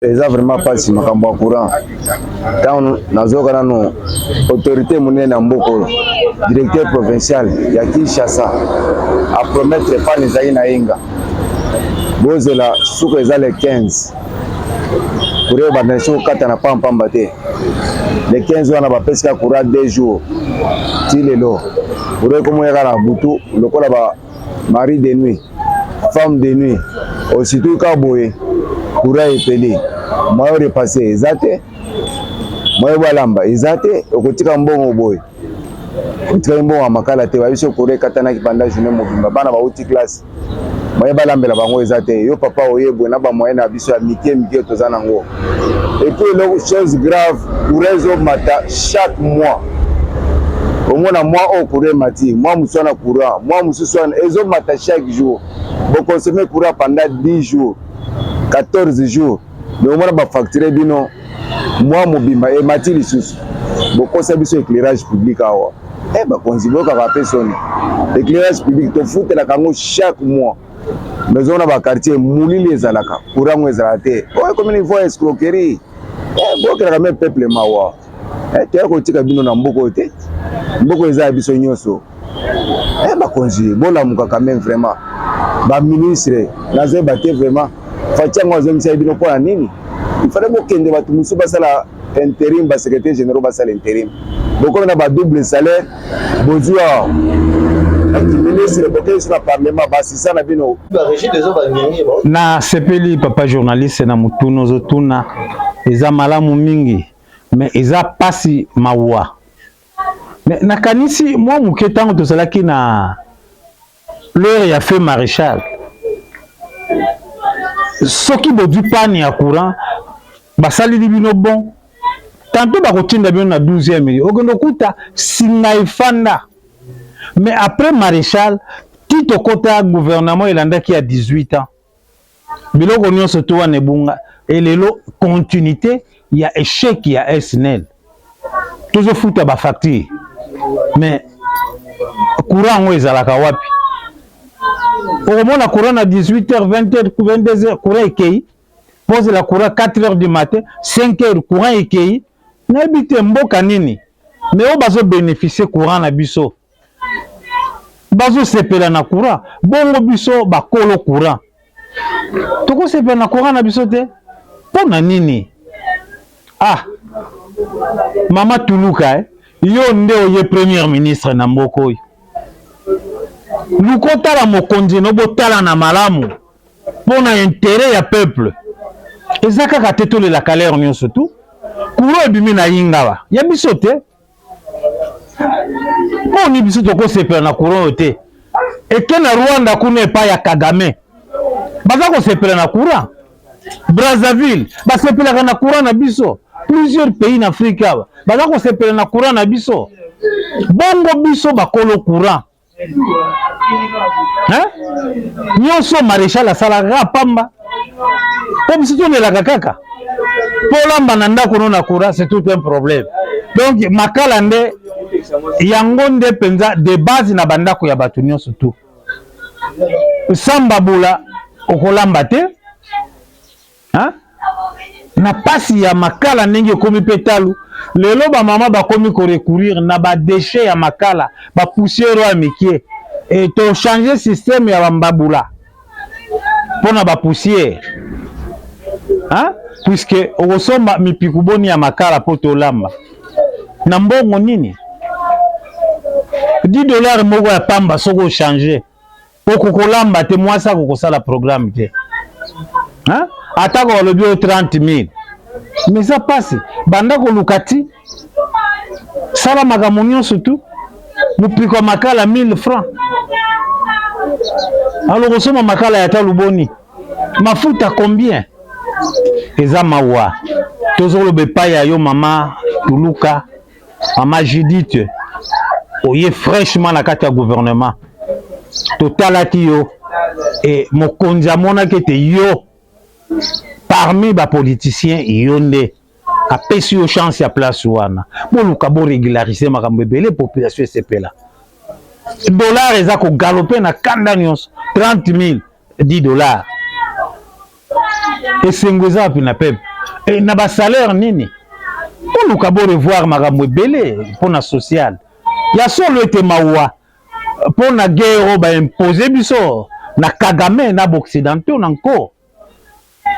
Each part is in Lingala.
Eza vraiment pasi makambo ya courant. Ntango nazoyoka nano autorité monene na mboka oyo, directeur provincial ya Kinshasa apromettre pane ezali na yenga, bozela suka eza le 15 courant ebanda esi kokata na pampamba te. Le 15 wana bapesi ka courant 2 jours ti lelo courant ekomoyaka na butu lokola ba mari de nuit, femme de nuit, aussitôt ka boye courant epeli, moyen repasse eza te, moyen balamba eza te, okotika mbongo boye, otikaki mbongo ya makala te, bayebi so courant ekatanaki pendant journée mobimba, bana bauti classe, moyen balambela bango eza te. Yo papa oye boye na bamoyen na biso ya mike mike toza nango. Et puis eloko chose grave, courant ezomata chaque mois. Omona mwa oyo courant emati, mwa mosusu wana courant, mwa mosusu wana ezomata chaque jour. Boconsommer courant pendant 10 jours, 14 jours, mais omona bafacture bino mwa mobimba emati lisusu. Bokosa biso éclairage public awa. Eh, bakonzi boyokaka mpe soni. Éclairage public tofutelaka yango chaque mois, mais ozomona baquartier molili ezalaka, courant yango ezalaka te. Oyo ekomi niveau ya escroquerie. Eh, boyokelaka me peuple mawa. Eh, toya kotika bino na mboka oyo te, mboka eza ya biso nyonso. Eh, bakonzi bolamuka quand même vraiment. Baministre nazoyeba te vraiment, Fatshi yango azongisaki bino mpo na nini? Il fallait bokende, bato mosusu basala intérim, basecrétaire généraux basala intérim. Bokomi na badouble salaire, bozwi awa ministre, bokei so na parlement basisa na bino. Na sepeli papa journaliste na motuna ozotuna, eza malamu mingi, mais eza pasi mawa. Mais nakanisi mwa moke ntango tozalaki na l'heure ya feu maréchal, soki bozwi panne ya courant, basaleli bino bon, tantôt bakotinda bino na 12e, okende okuta singa efanda. Mais après maréchal ti tokota gouvernement elandaki ya 18 ans, biloko nyonso to wana ebunga. Elelo continuité ya échec ya SNEL, tozofuta bafacture, mais courant yango ezalaka wapi? Okomona courant na 18 h, 20 h, 22 h, courant ekei. Pozela courant 4 heures du matin, 5 heures, courant ekei. Nayebi te mboka nini, mais oyo bazobénéficie courant na biso, bazosepela na courant bongo, biso bakolo courant tokosepela na courant na biso te mpo na nini? Ah, mama Tuluka, eh? Yo nde oye premier ministre na mboka oyo, luka otala mokonzi no, botala na malamu mpo na intérêt ya peuple. Eza kaka te tolelaka l'heure nyonso tu courant ebimi na yingawa ya biso te. Mponi biso tokosepela na courant oyo te? Eke na Rwanda kuna epai ya Kagame, baza kosepela na courant. Brazzaville basepelaka na courant na biso. Plusieurs pays na Afrique awa baza kosepela na courant na biso. Bongo biso bakolo courant, hein? Nyonso maréchal asalaka pamba mpo biso tolelaka kaka mpo olamba na ndako no na courant, c'est tout un problème. Donc makala nde yango nde mpenza de base na bandako ya bato nyonso tu. Samba bula okolamba te, hein? Na pasi ya makala ndenge ekomi mpe talo lelo, bamama bakomi korecourir na badéchets ya makala, bapoussière oyo ya mike. E tochange système ya bambabula mpona bapoussière, hein? Puisque okosomba mipiku boni ya makala mpo tolamba na mbongo nini? 10 $ moko ya pamba, soki ochange okokolamba te, mwasi akokosala programme te, hein? Atako balobi oyo 30 000, mais eza mpasi. Banda koluka ti sala makambo nyonso tu, mopiko ya makala 1000 francs. Alors kosomba makala ya talo boni, mafuta combien? Eza mawa. Tozoloba epai ya yo mama Tuluka, mama Judith, oye fraîchement na kati ya gouvernement, totalaki yo e mokonzi amonaki ete yo parmi bapoliticien, yo nde apesi yo chance ya place wana. Boluka borégulariser makambo ebele, population esepela. Dollar eza kogaloper na kanda nyonso, 30 000, 10 $. Esengo eza wapi na peuple? E, na basalaire nini? Boluka bo revoir makambo ebele mpo na social ya solo ete mawa mpo na guerre oyo baimpose biso na Kagame na baoccidentaux na nko.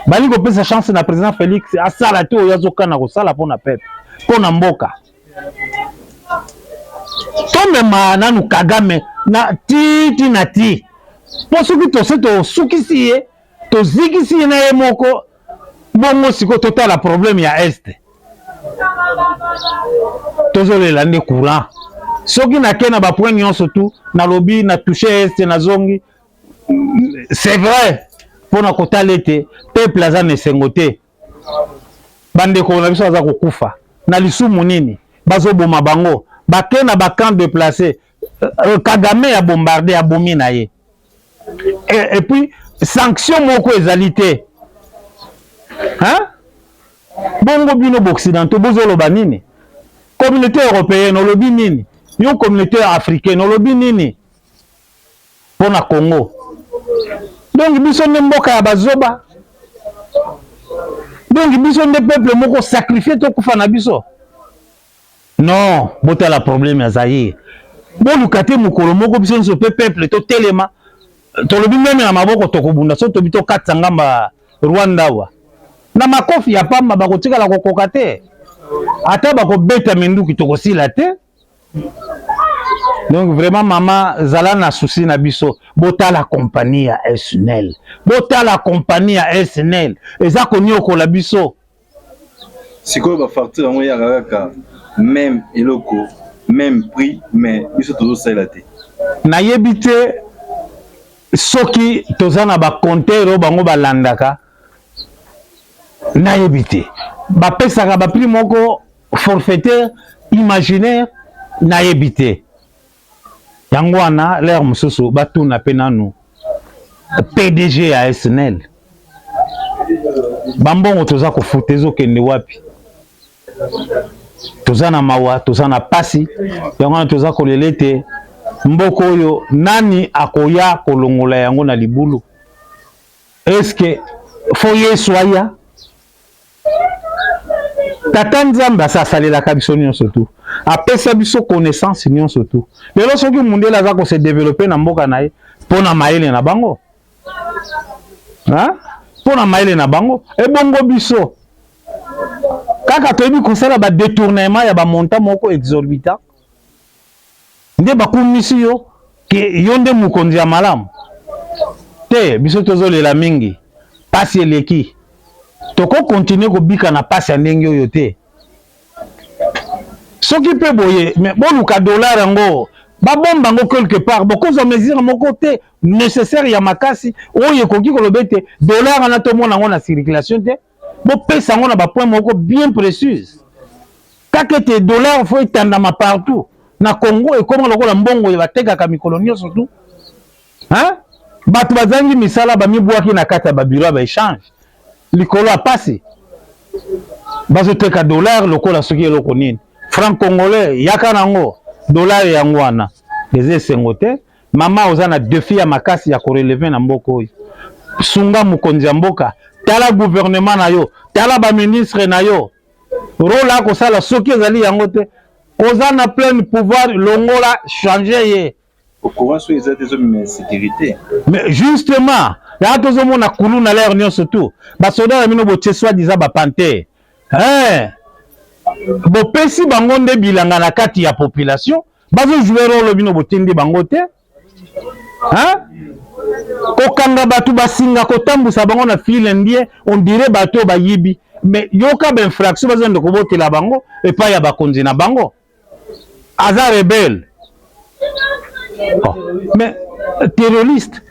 Bali kopesa chance na président Félix asala te oyo azokana kosala mpo na peuple, mpo na mboka. Tomema nanu Kagame na ti ti na ti, mpo soki tose tosukisi ye, tozikisi ye na ye moko, bongo sikoyo totala problème ya Est. Tozolela nde courant. Soki nake na bapoint nyonso tu nalobi na touche Est, nazongi, c'est vrai, mpona kotala ete peuple aza na esengo te. Bandeko na biso baza kokufa na lisumu nini? Bazoboma bango, bake na bacamp déplacé. Kagame ya bombarde, abomi na ye. Et puis sanction moko ezali te, hein? Bongo bino baoccidentaux bozoloba nini? Communauté européenne olobi nini? Yo communauté africaine olobi nini mpona Congo? Donc biso nde mboka ya bazoba? Donc biso nde peuple moko sacrifie, tokufa na biso? Non, botala problème ya Zaire. Boluka te mokolo moko biso nyonso mpe peuple totelema, tolobi meme na maboko tokobunda. So tobi tokatisa ngamba Rwanda awa na makofi ya pamba, bakotikala kokoka te. Ata bakobeta minduki, tokosila te. Donc vraiment, mama, zala na souci na biso. Botala compagnie ya SNEL, botala compagnie ya SNEL eza koniokola biso. Sikoyo bafacture yango eyaka kaka même eloko, même prix, mais biso tozosalela te. Nayebi te soki toza na bacompteur oyo bango balandaka, nayebi te. Bapesaka baprix moko forfaitaire, imaginaire, nayebi te. Yango wana l'heure mosusu batuna mpe nanu PDG ya SNEL, bambongo toza kofuta ezokende wapi? Toza na mawa, toza na pasi. Yango wana toza kolela ete mboka oyo, nani akoya kolongola yango na libulu? Eske fo Yesu aya? Tata Nzambe asa asalelaka biso nyonso tu, apesa biso connaissance nyonso tu. Lelo soki mundele aza kose développer na mboka na ye, mpo na mayele na bango, mpo na mayele na bango. Ebongo biso kaka toyebi kosala badétournement ya bamontant moko exorbitant, nde bakumisi yo ke yo nde mokonzi ya malamu te. Biso tozolela mingi, pasi eleki. Tokokontinue kobika na pasi ya ndenge oyo te. Soki mpe boye, mais boluka dollar yango, babomba yango quelque part. Bokozwa mesure moko te nécessaire ya makasi oyo ekoki koloba ete dollar wana tomona yango na circulation te? Bopesa yango na bapoint moko bien précise. Kaka ete dollar fo etandama partout na Congo, ekóma lokola mbongo oyo batekaka mikolo nyonso tu, hein? Bato bazangi misala, bamibwaki na kati ya babureau ya baéchange likolo ya pasi, bazoteka dollar lokola soki eloko nini. Franc congolais yaka nango, dollar yango wana eza esengo te. Mama, oza na défi ya makasi ya korelever na mboka oyo. Sunga mokonzi ya mboka, tala gouvernement na yo, tala baministre na yo, rôle akosala. Soki ezali yango te, oza na plein pouvoir, longola, change ye. Courant so eza te, ezomema insécurité. Mais justement, yaka tozomona kulu na l'heure nyonso tu. Basoda na bino botie soi-disant bapanthère, hey, bopesi bango nde bilanga na kati ya population, bazojouer rôle bino botindi bango te, hein? Kokanga bato basinga, kotambusa bango na file indien, on dirait bato oyo bayibi. Mais yoka bainfraction bazonde kobotela bango epai ya bakonzi na bango, aza rebelle, oh. Mais terroriste,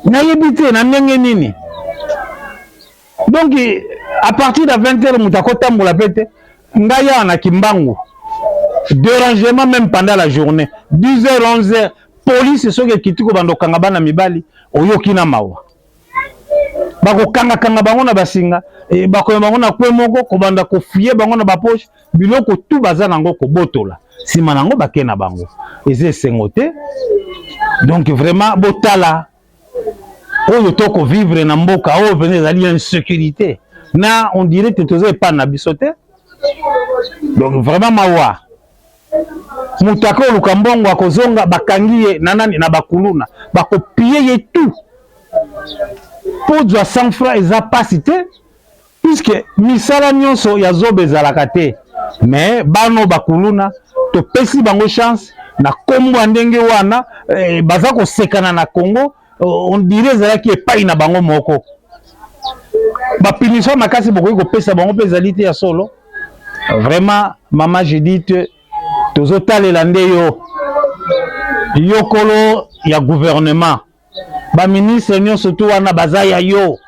nayebi te na ndenge nini. Donc à partir de 20 heures, moto akotambola mpe te. Ngai awa na Kimbangu, dérangement même pendant la journée, 10 heures, 11 heures, police soki ekiti kobanda kokanga bana mibali, oyoki na mawa. Bakokangakanga bango na basinga, e, bakoya bango na kwe moko, kobanda kofouiller bango na bapoche, biloko tu baza nango kobotola, nsima nango bake na bango. Eza esengo te. Donc vraiment, botala oyo tokovivre na mboka oyo mpenza ezali insécurité. Na on dirait que toza epai na biso te. Donc vraiment mawa. Moto akoluka mbongo akozonga, bakangi ye na nani, na bakuluna, bakopie ye tout. Mpo zwa 100 francs eza pasi te, puisque misala nyonso ya zoba ezalaka te. Mais bano bakuluna topesi bango chance na kombo ya ndenge wana, baza kosekana na Congo, on dirait ezalaki epai na bango moko. Bapunition makasi bokoki kopesa bango mpe ezali te ya solo. Vraiment mama Judith, tozotalela nde yo yokolo ya gouvernement, baministre nyonso tu wana baza ya yo.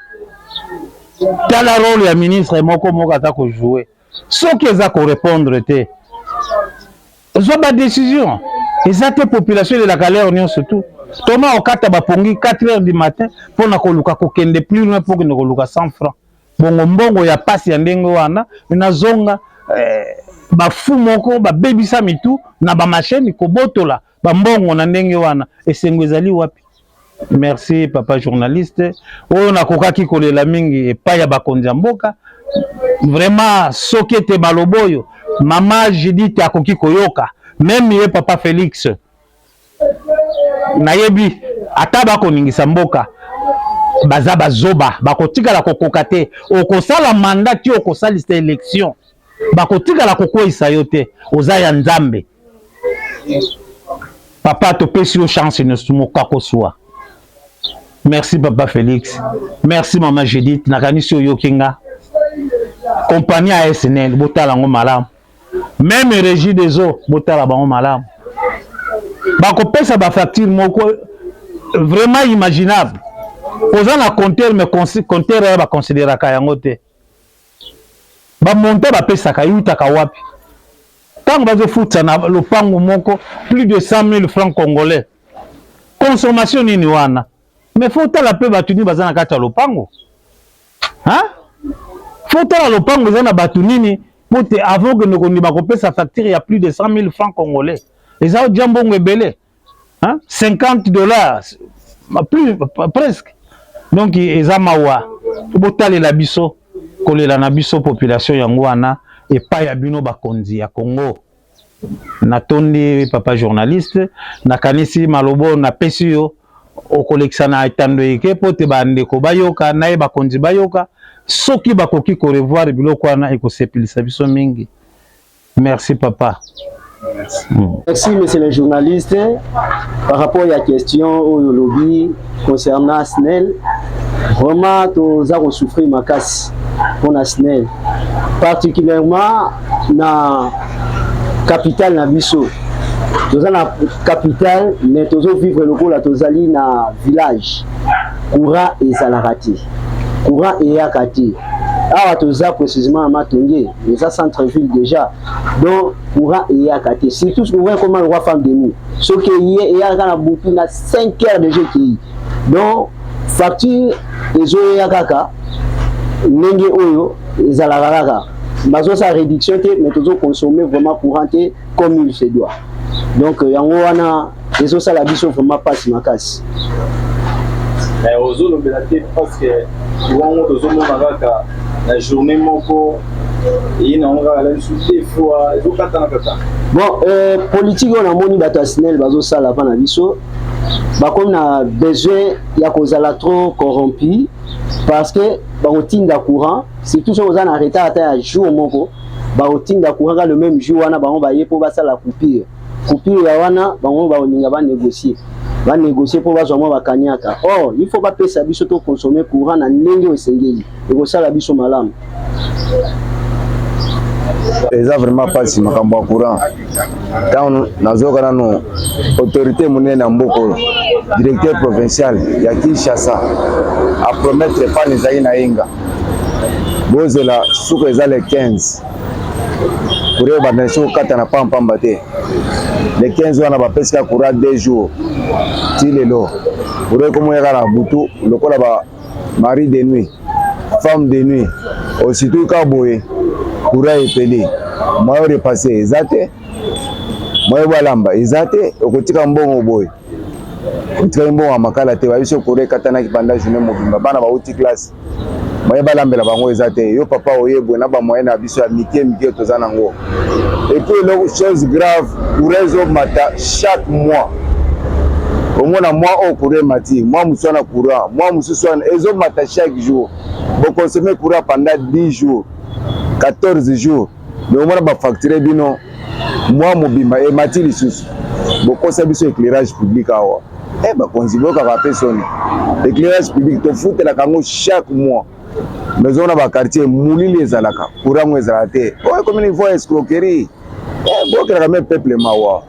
Tala rôle ya ministre moko moko aza kojouer. Soki eza korépondre te, zwa badécision. Eza te population elelaka l'heure nyonso tu. Toma okata bapongi 4 heures du matin mpona koluka kokende plus loin, mpo okende koluka 100 francs. Bongo mbongo ya pasi ya ndenge wana nazonga, bafu moko babebisa mitu na bamachine kobotola bambongo na ndenge wana, esengo ezali wapi? Merci papa journaliste. Oyo nakokaki kolela mingi epai ya bakonzi ya mboka, vraiment soki ete maloba oyo mama Judith akoki koyoka, même ye papa Félix, nayebi ata bakoningisa mboka, baza bazoba, bakotikala kokoka te. Okosala mandat ti okosalisa élection, bakotikala kokweyisa yo te. Oza ya Nzambe, papa, topesi yo chance nyonso moka koswa. Merci papa Félix, merci mama Judith. Nakanisi oyoki nga. Compagnie ya SNEL, botala yango malamu. Même Régie des eaux, botala bango malamu. Bakopesa bafacture moko vraiment imaginable. Oza na compteur, mais compteur oyo baconsidéraka yango te. Bamontant bapesaka eutaka wapi? Ntango bazofuta na lopango moko plus de 100 000 francs congolais, consommation nini wana? Mais faut tala mpe bato nini baza na kati ya lopango. Faut tala lopango eza na bato nini, po te avant okende kondima kopesa facture ya plus de 100 000 francs congolais, eza odia mbongo ebele, 50 $ plus presque. Donc eza mawa. Botalela biso kolela na biso population yango wana epai ya bino bakonzi ya Congo. Natondi papa journaliste. Nakanisi malobo napesi yo okolekisa na etando eke mpo te bandeko bayoka na ye, bakonzi bayoka. Soki bakoki korevoir biloko wana, ekosepelisa biso mingi. Merci papa. Merci. Merci, monsieur le journaliste. Par rapport à la question oyo olobi concernant SNEL, vraiment toza kosouffrir makasi mpona SNEL, particulièrement na capitale na biso. Toza na capitale, mais tozovivre lokola tozali na village. Courant ezalaka te, courant eyaka te. Awa toza précisément na Matonge, eza centre ville déjà. Donc courant eyaka te, surtout courant ekoma lokwa femme de nuit. Soki eye, eyaka na butu na 5 heures déjà ekei. Donc facture ezoya kaka ndenge oyo ezalaka kaka, bazosala réduction te, mais tozoconsommer vraiment courant te comme il se doit. Donc yango wana ezosala biso vraiment mpasi makasi. Mais ozolobela te parce que courant tozomona kaka na journée moko eye nango kaka la biso deux fois ezokatana kaka. Bon, politique oyo namoni bato ya SNEL bazosala mpa na biso, bakomi na besoin ya kozala trop corrompu, parce que bakotinda courant, surtout soki oza na retard ata ya jour moko, bakotinda courant kaka le même jour wana. Bango baye mpo basala coupure. Coupure ya wana, bango bakolinga banégocier, banégocier mpo bazwa mwa bakaniaka. Or il faut bapesa biso toconsommer courant na ndenge oyo esengeli, ekosala biso malamu. Eza vraiment mpasi makambo ya courant. Ntango nazoyoka nano autorité monene ya mboka oyo, directeur provincial ya Kinshasa, apromettre panne ezali na yenga, bozela suka eza le 15, courant ebandani soki kokata na pampamba te. Le 15 wana bapesika courant 2 jours. Ti lelo courant ekomoyaka na butu lokola ba mari de nuit, femme de nuit. Surtout kaka boye courant epeli, moyen repasse eza te, moyen balamba eza te. Okotika mbongo boye, otikaki mbongo ya makala te. Babiso courant ekatanaki pendant journée mobimba, bana bauti classe. Moyen balambela bango eza te. Yo papa oye boye na bamoyen na biso ya mike mike toza nango. Et puis eloko chose grave, courant ezomata chaque mois. Omona mois oyo courant emati, mois mosusu wana courant, mois mosusu wana ezomata chaque jour. Bokonsome courant pendant 10 jours, 14 jours, mais omona bafacture bino mois mobimba emati lisusu. Bokosa biso éclairage public awa. Eh, bakonzi boyokaka mpe soni. Éclairage public tofutelaka yango chaque mois, mais ozomona baquartier molili ezalaka, courant yango ezalaka te. Oyo ekomi niveau ya escroquerie. Eh, boyokelaka me peuple mawa.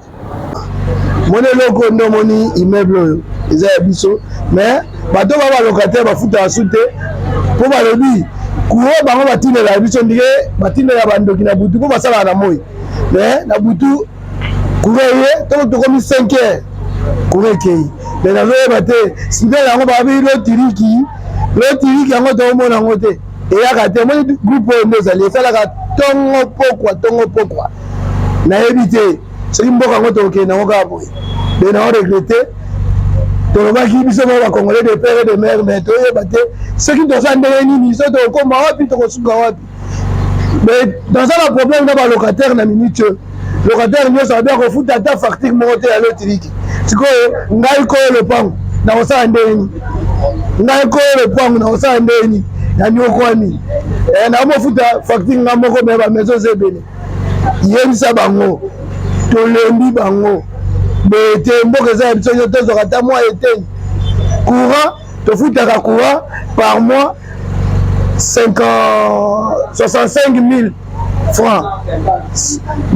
Moni eloko nde omoni immeuble oyo eza ya biso, mais bato ba balocataire bafutaka su te, mpo balobi courant bango batindelaka biso ndike batindela bandoki na butu, mpo basalaka na moi, mais na butu courant ye toko tokomi 5 heures courant ekei. Mais nazoyeba te SNEL yango babi lotiriki lotiriki yango tokomona yango te, eyaka te. Omoni groupe oyo nde ezali esalaka ntongo pokwa ntongo pokwa. Nayebi te soki mboka yango tokokende yango kaka boye. De nao regretter, tolobaki biso moko bacongolais de père et de mère, mais toyeba te soki toza ndenge nini, soki tokokoma wapi, tokosuka wapi. Mais toza na problème na balocataire na minute oyo. Locataire nyonso abi akofuta ata facture moko te ya lotiliki. Sikoyo ngai koyo lopango nakosala ndenge nini? Ngai koyo lopango nakosala ndenge nini? Nanyokwami, nakomofuta facture nga moko, me bamaison eza ebele. Yebisa bango tolembi bango boye te. Mboka eza ya biso nyonso, tozwaka ata mwa eteni. Courant, tofutaka courant par mois 50 65 000 francs,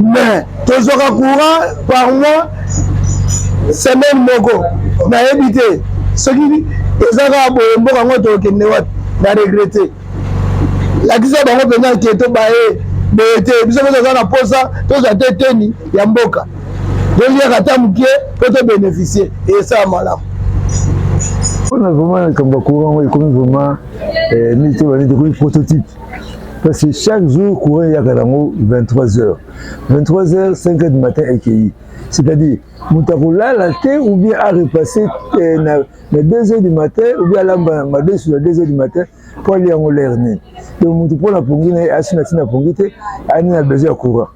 mais tozwaka courant par mois semaine moko. Nayebi te soki eza kaka boye, mboka yango tokokende wapi? Na regretter. Lakisa bango mpenza ke tobaye boye te. Biso mpe toza na posa tozwa te eteni ya mboka, toliaka ata moke mpo tobénéficie, esala malamu. Mpona vraiment likambo ya courant oyo ekomi vraiment nini te, banini, ekomi prototype, parce que chaque jour courant eyaka nango 23 heures, 23 heures, 5 heures du matin ekei. C'est-à-dire moto akolala te ou bien arepasser na 2 heures du matin, ou bien alamba madesu na 2 heures du matin mpo alia yango l'heure nini. Donc motu mpona pongi na ye asi na ntina pongi te, ani na besoin ya courant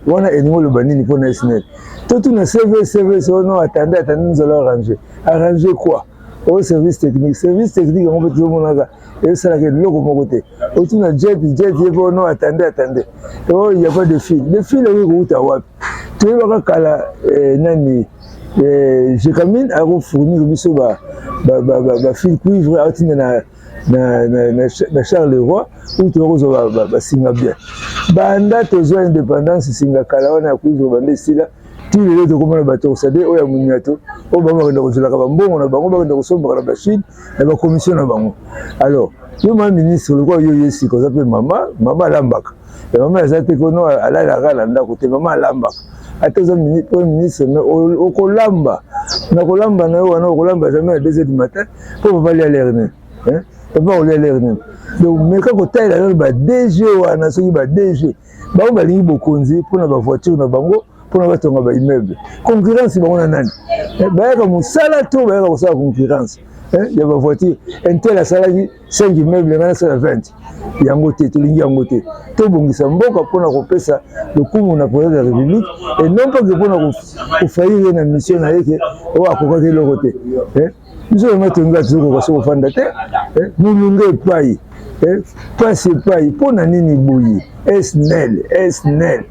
wana. Elingi oloba nini mpona SNEL? Totuna CV, CVC oh non, attendez, attendez, nous allons arranger. Arranger quoi? Oyo service technique, service technique yango mpe tozomonaka esalaka eloko moko te. Otuna jet, jet ye mpe oh non, attendez, attendez, oh il y a pas de fil. De fil oyo kouta wapi? Toyebaka kala nani, Gécamines akofournir biso bafil cuivre, atinda na Charleroi ou tokozwa basinga bien. Banda tozwa indépendance, singa kala wana ya cuivre banda esila ti lelo. Tokomona batorsadés oyo ya moniato oyo bango bakenda kozwelaka bambongo na bango, bakenda kosombaka na bachine na bacommission na bango. Alors yo ma ministre, lokola yo ye sika oza mpe mama, mama alambaka, mama aza te kono alalaka na ndako te, mama alambaka. Ata oza premier ministre, mais okolamba na kolamba na yo wana, okolamba jamais na 2 heures du matin mpo papa lia l'heure nini? Papa olia l'heure nini? Donc meka kotalela nano ba DG wana. Soki ba DG bango balingi bokonzi mpona bavoiture na bango, mpona batonga baimmeuble, concurrence bango na nani? Bayaka mosala to bayaka kosala concurrence ya bavoiture? Un tel asalaki 5 immeuble, ngai nasala 20. Yango te tolingi, yango te. Tobongisa mboka mpona kopesa lokumu na président de la République et non pas que mpona kofaillir ye na mission na ye, ke oyo akokaki eloko te. Biso vraiment tolingi, tozokoka so kofanda te. Molunge epai, pasi epai, mpona nini boye? SNEL, SNEL,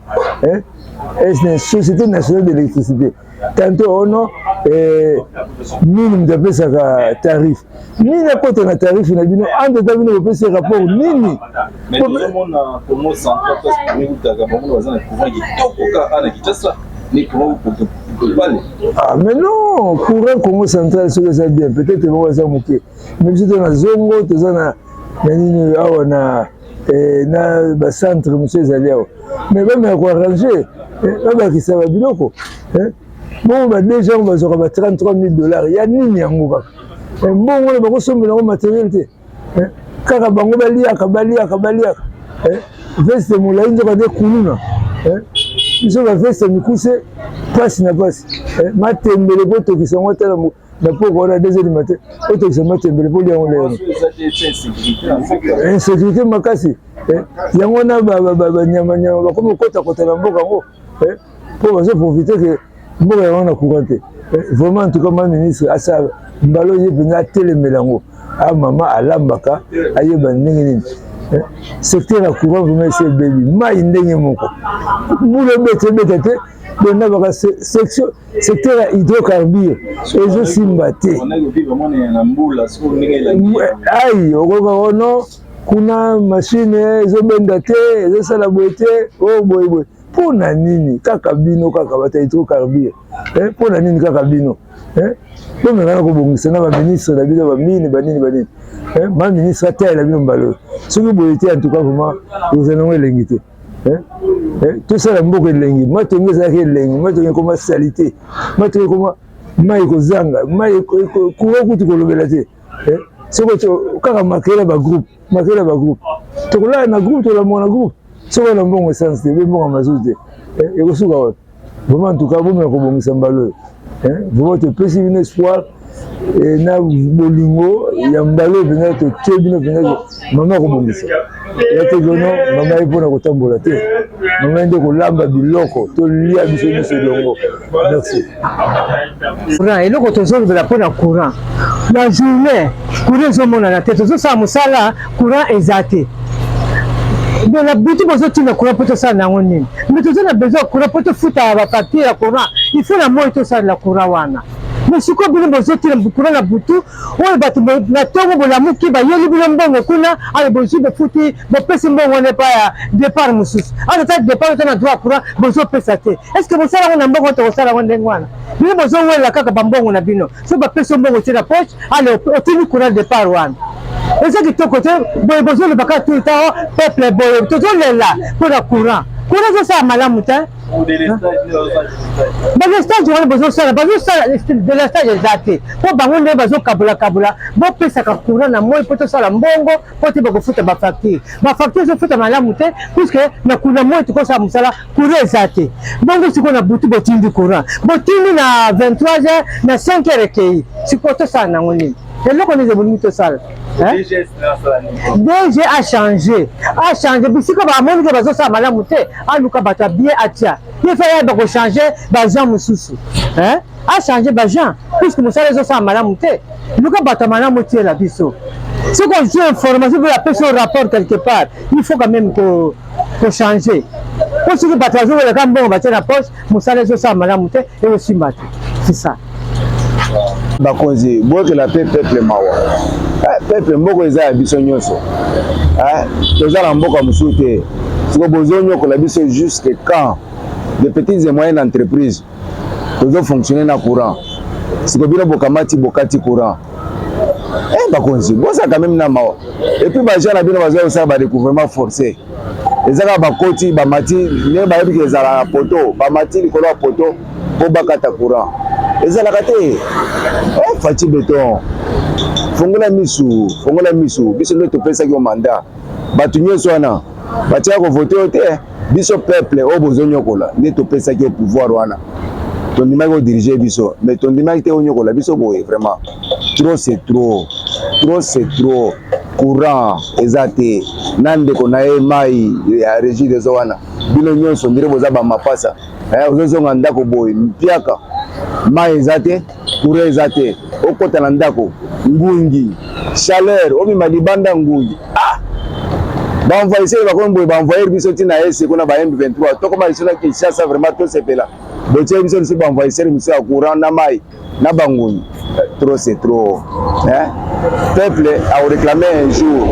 SNEL, Société nationale d'électricité, tantôt ono nini, moto apesaka tarif nini, akota na tarif na bino. Entre temps bino bopesi rapport nini? Mais tozomona Congo Central, place courant eutaka, bango baza na courant kitoko kaka na Kinshasa ni courant pale. Ah mais non, courant Congo Central soki eza bien, peut-être bango baza moke, mais biso to na zongo toza na nini awa na bacentre mosusu ezali awa, mais bameka koarranger, babakisa babiloko bongo. Badg yango bazwaka ba 33 000 dollars ya nini yango? Kaka mbongo wana bakosombela yango matériel te, kaka bango baliaka, baliaka, baliaka. Veste molai nzoka nde kuluna. Biso baveste mikuse, mpasi na mpasi, matembele po tokisa yango. Tala. Na poko wana 2 heures du matin otokisa matembele mpo liango lelo. Insécurité makasi. Eh, yango wana banyamanyama bakomi kokotakota na mboka yango eh, mpo bazoprofite ke mboka yango na courant te. Eh, vraiment en tout cas ma ministre asala mbala oyo ye mpenza atelemela yango a mama alambaka ayeba ndenge nini secteur ya courant vraiment esi ebebi mai ndenge moko mbula ebeta ebeta te donc baka section secteur ya hydrocarbure ezosimba te ai okoka ono kuna machine ezobenda te ezosala boye te oyo oh, boye boye mpo na nini kaka bino kaka bato ya hydrocarbure mpo na nini kaka bino bomekana kobongisa na baministre na bino bamini banini banini ma ministre atalela bino mbala oyo soki boye te en tout cas vraiment ekozala nango elengi te. Eh? Eh? Tosala mboka elengi, matonge ezalaki elengi, matonge ekoma salite, matonge ekoma mai kozanga, mai courant kutu kolobela te. Eh? Soki kaka makela ba groupe, makela ba groupe. Tokolala na groupe, tolamuka na groupe. Soki na mbongo essence te, be mbongo mazutu te. Ekosuka wapi? Vraiment en tout cas bomeka kobongisa mbala oyo. Vraiment topesi bino espoir na bolingo ya mbala oyo mpenza totie bino mpenza mama akobongisa ya te kono mama ye mpona kotambola te mama ye nde kolamba biloko tolia biso nyonso elongo. Merci. Courant eloko tozolobela mpo na courant na journée courant ezomonana te, tozosala mosala courant eza te. Mais na butu bozotinda courant mpo tosala na yango nini? Mais toza na besoin ya courant mpo tofuta bafacture ya courant, il faut na moi tosalela courant wana. Mais sikoyo bino bozotinda courant na butu oyo bato na ntongo bolamuki bayeli bino mbongo kuna, ale bozwi bofuti bopesi mbongo wana epai ya départ mosusu, ata ta départ ota na droit ya courant bozopesa te. Est ce que bosala yango na mbongo tokosala yango ndenge wana? Bino bozowela kaka bambongo na bino, soki bapesi yo mbongo otie na poche, ale otindi courant départ wana eza kitoko te. Boye bozoloba kaka tout le temps peuple boye, tozolela mpo na courant. Courant ezosala malamu te, balestage wana bozosala, bazosala delestage eza te mpo bango nde bazokabolakabola. Bopesaka courant na moi mpo tosala mbongo, mpo te bakofuta bafacture. Bafacture ezofuta malamu te puisque na kuna moi tokosala mosala, courant eza te. Bongo sikoyo na butu botindi courant, botindi na 23 heures, na 5 heures ekei. Sikoyo tosala nango nini? Eloko nini bolingi tosala? DG achange, achange bisika bamoni ke bazosala malamu te, aluka bato ya bien atia ye fa yeba kochange baagent mosusu, achange baagent puisque mosala ezosala malamu te. Luka bato ya malamu otiela biso. Soki ozwi information mpe apesi yo rapport quelque part, il faut quand même kochanger, po soki bato bazowelaka mbongo batie na poche, mosala ezosala malamu te, ekosimba te. C'est ça. Bakonzi, boyokela mpe peuple mawa. Peuple, mboka eza ya biso nyonso, toza na mboka mosusu te. Siko bozonyokola biso jusque quand? De petites et moyennes entreprises tozofonctionne na courant, siko bino bokamati bokati courant. Bakonzi, boza quand même na mawa. Et puis baagent na bino baza kosala badécouvrement forcé, eza kaka bakoti bamati ndenge bayebi ke ezala na poto, bamati likolo ya poto mpo bakata courant. Ezalaka te. Fatshi Béton, fongola misu, fongola misu. Biso nde topesaki yo mandat. Bato nyonso wana batiaka kovote yo te. Biso peuple oyo bozonyokola nde topesaki yo pouvoir wana, tondimaki odirige biso, mais tondimaki te onyokola biso boye. Vraiment, trop c'est trop, trop c'est trop. Courant eza te na ndeko na ye mai ya régie des eaux wana. Bino nyonso ndire boza bamapasa, ozozonga ndako boye mpiaka, mai eza te, courant eza te, okota na ndako ngungi, chaleur, obima libanda ngungi. Ah, baenvahisseur bakomi boye, baenvahir biso ntina ese kuna ba M23, tokoma liso na Kinshasa. Vraiment tosepela, botie biso lisusu baenvahisseur mosusu ya courant na mai na bangungi. Trop c'est trop, hein? Peuple akoréclame un jour.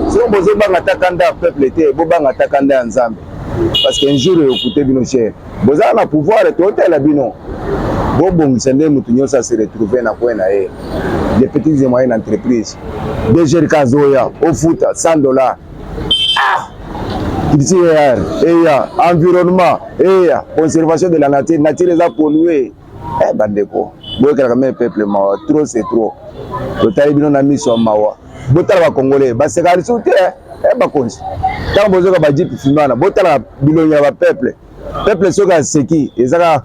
Soki bozobanga ata kanda ya peuple te, bobanga ata kanda ya Nzambe, parce que un jour ekokute bino cher. Bozala na pouvoir, totela bino, bobongisa nde motu nyonso ase retrouve na coin na ye. De petites et moyennes entreprises, DGRK azoya ofuta 100 $. Ah, culture eya, environnement eya, conservation de la nature, nature eza pollué. Bandeko, boyokelaka même peuple mawa. Trop c'est trop. Totali bino na miso ya mawa. Botala bacongolais basekaka lisusu te. Bakonzi, ntango bozoka bajeep fumé wana, botala bilongi ya bapeuple. Peuple soki aseki, eza kaka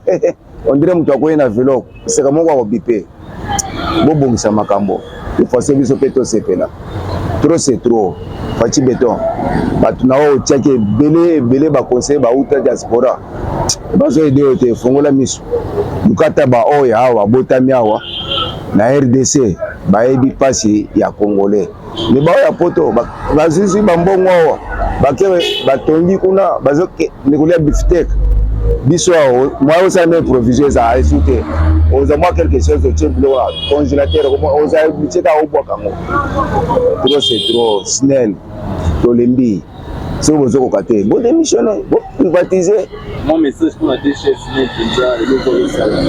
on dirait moto akoyi na velo, seka moko akobipe. Bobongisa makambo efase biso mpe tosepela. Trop c'est trop. Fatshi Beton, bato na oyo otiaki ebele ebele baconseiller bauta diaspora bazo aide yo te. Fongola miso, luka ata baoyo awa babotami awa na RDC bayebi mpasi ya congolais. Me baoyo ya poto bazwizwi bambongo awa, bake batongi kuna, bazokende kolia bifteck. Biso awa mwa osala na provision ezala esu te, oza mwa quelque chose otie biloko na congélateur, oza oblige kaka obwaka yango. Trop c'est trop. SNEL, tolembi. Soki bozokoka te, bodémissionne, boprivatize. Mwa message mpona DG SNEL mpenza, eloko osala.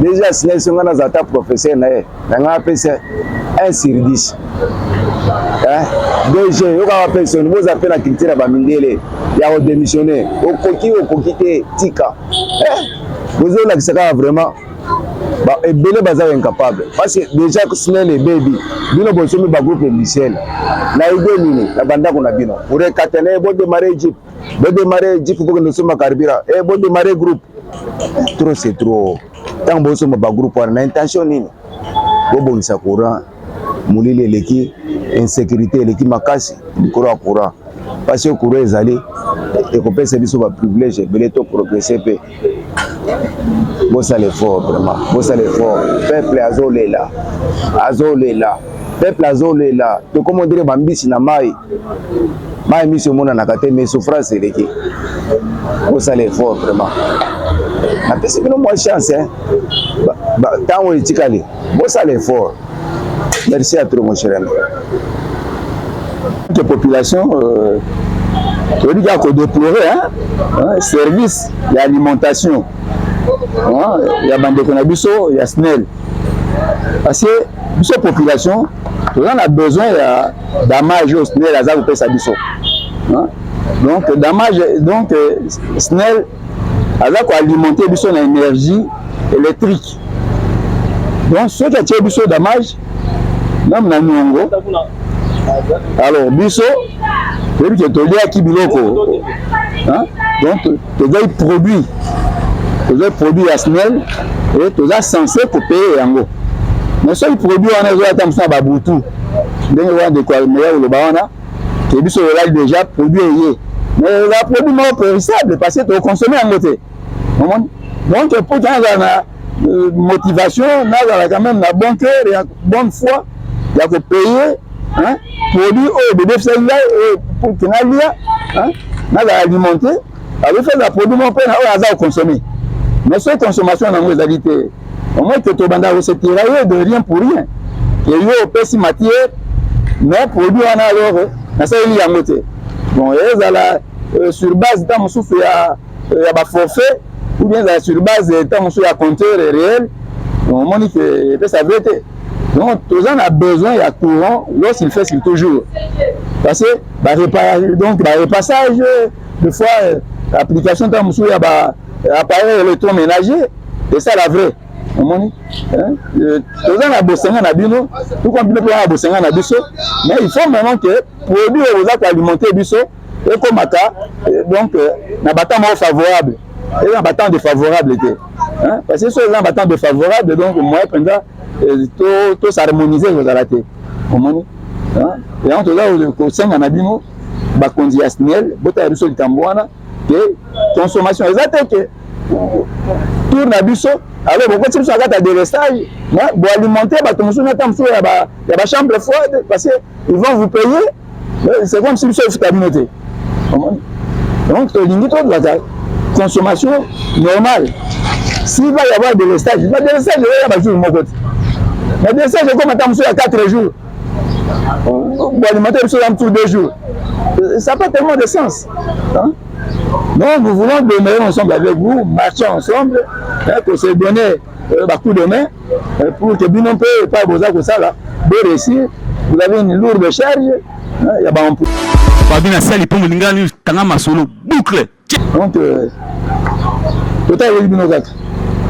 Déjà SNEL, so ngai naza ata professeur na ye, na ngai apesa 1 sur 10. DG, yokaka mpe soni, boza mpe na culture ya bamindele ya kodémissionne. Okoki, okoki te, tika. Bozolakisa kaka vraiment ebele baza incapable, parce que déjà SNEL ebebi. Bino bosomi bagroupe industriel na idée nini na bandako na bino? Orekatene, bodémarre jeep, bodémarre jeep, bokende osomba carburant, e bodémarre groupe. Trop c'est trop. Ntango bosomba bagroupe wana, na intention nini? Bobongisa courant. Molili eleki, insécurité eleki makasi likolo ya courant. Parce que courant ezali ekopesa biso baprivilège ebele, to progresse mpe. Bosala effort, vraiment bosala effort. Peuple azolela, azolela, peuple azolela. Tokoma on dirait bambisi na mai, mai miso emonanaka te, mais souffrance eleki. Bosala effort vraiment. Napesi bino mwa chance, ntango etikali, bosala effort. Merci à trop, mon cher ami. Que population toyebi kaka kodéplorer, hein, service ya alimentation, hein, ya bandeko na biso ya SNEL, parce que biso population toza na besoin ya damage oyo SNEL aza kopesa biso, hein? Donc damage, donc SNEL aza koalimenter biso na énergie électrique. Donc soki atie biso damage même na niongo, alors biso toyebi ke toliaki biloko, hein? Donc tozali produit, tozali produit ya SNEL e toza censé kopayer yango. Mais soki produit wana ezoya ata mosu na babutu, ndenge wana ndeko meya koloba wana ke biso olali déjà, produit eye, mais eza produit moko périssable, parce que tokonsome yango te, omoni. Donc pour nazala na motivation, nazala quand même na bon cœur ya bonne foi ya kopayer, hein, produit oyo bebebisaki ngai pour ke nalia, nazala alimenté. Azofeza produit moko mpe na oyo aza kokonsome, mais soki consommation nango ezali te, au moins ke tobanda kose tirailler de rien pour rien, ke yo opesi matière, mais produit wana alors nasaleli yango te. Bon, ezala sur base ntango mosusu ya baforfait, ou bien ezala sur base ntango mosusu ya compteur réel, omoni ke epesa vrai te. Donc toza na besoin ya courant lorsqu'il fait surtout jour, parce que barepa, donc barepassage des fois, application ntango mosusu ya ba appareil électroménager esala vrai, omoni. Toza na bosenga na bino, tout bino mpe na bosenga na biso, mais il faut maintenant que produit oyo boza koalimenter biso ekomaka donc na batemps moko favorable, eza na batemps défavorable te, parce que so eza na batemps défavorable, donc moyen mpenza tos'harmoniser kozala te, omoni. Yango toza kosenga na bino bakonzi ya SNEL, botala biso likambo wana ke consommation eza te, ke tour na biso alors bokoti biso na kati ya délestage, boalimenter bato mosusu na ta mosusu ya bachambre froide, parce que ils vont vous payer, c'est comme si biso efuta bino te. Donc tolingi tozwaka consommation normale. S'il va y avoir délestage, ba délestage eya bajour moko te, mais délestage ekoma ata mosusu ya 4 jours, boalimenter biso ya mosusu 2 jours, ça n'a pas tellement de sens, hein? Donc nous voulons demeurer ensemble avec vous, marcher ensemble, hein, pour se donner bah, coup de main pour que bino mpe epai boza kosala bo réussir. Vous avez une lourde charge, hein, ya baemploi. Fabi na sali mpo molingani kanga masolo boucle. Donc totaleli bino kaka.